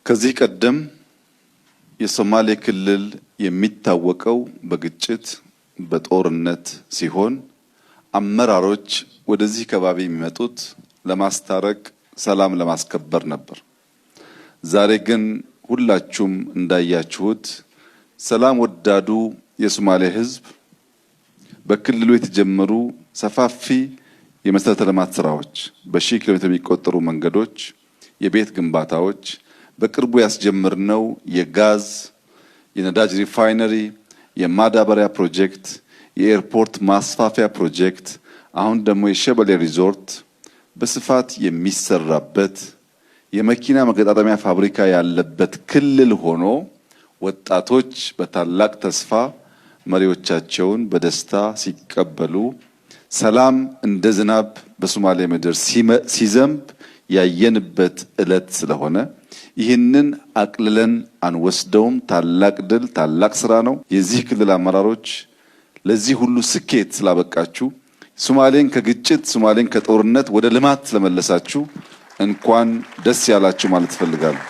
ከዚህ ቀደም የሶማሌ ክልል የሚታወቀው በግጭት፣ በጦርነት ሲሆን አመራሮች ወደዚህ ከባቢ የሚመጡት ለማስታረቅ፣ ሰላም ለማስከበር ነበር። ዛሬ ግን ሁላችሁም እንዳያችሁት ሰላም ወዳዱ የሶማሌ ሕዝብ በክልሉ የተጀመሩ ሰፋፊ የመሰረተ ልማት ስራዎች፣ በሺህ ኪሎ ሜትር የሚቆጠሩ መንገዶች፣ የቤት ግንባታዎች፣ በቅርቡ ያስጀመርነው የጋዝ የነዳጅ refinery፣ የማዳበሪያ ፕሮጀክት፣ የኤርፖርት ማስፋፊያ ፕሮጀክት፣ አሁን ደግሞ የሸበሌ ሪዞርት በስፋት የሚሰራበት፣ የመኪና መገጣጠሚያ ፋብሪካ ያለበት ክልል ሆኖ ወጣቶች በታላቅ ተስፋ መሪዎቻቸውን በደስታ ሲቀበሉ፣ ሰላም እንደ ዝናብ በሶማሌ ምድር ሲዘንብ ያየንበት ዕለት ስለሆነ ይህንን አቅልለን አንወስደውም። ታላቅ ድል፣ ታላቅ ስራ ነው። የዚህ ክልል አመራሮች ለዚህ ሁሉ ስኬት ስላበቃችሁ፣ ሶማሌን ከግጭት፣ ሶማሌን ከጦርነት ወደ ልማት ስለመለሳችሁ እንኳን ደስ ያላችሁ ማለት እፈልጋለሁ።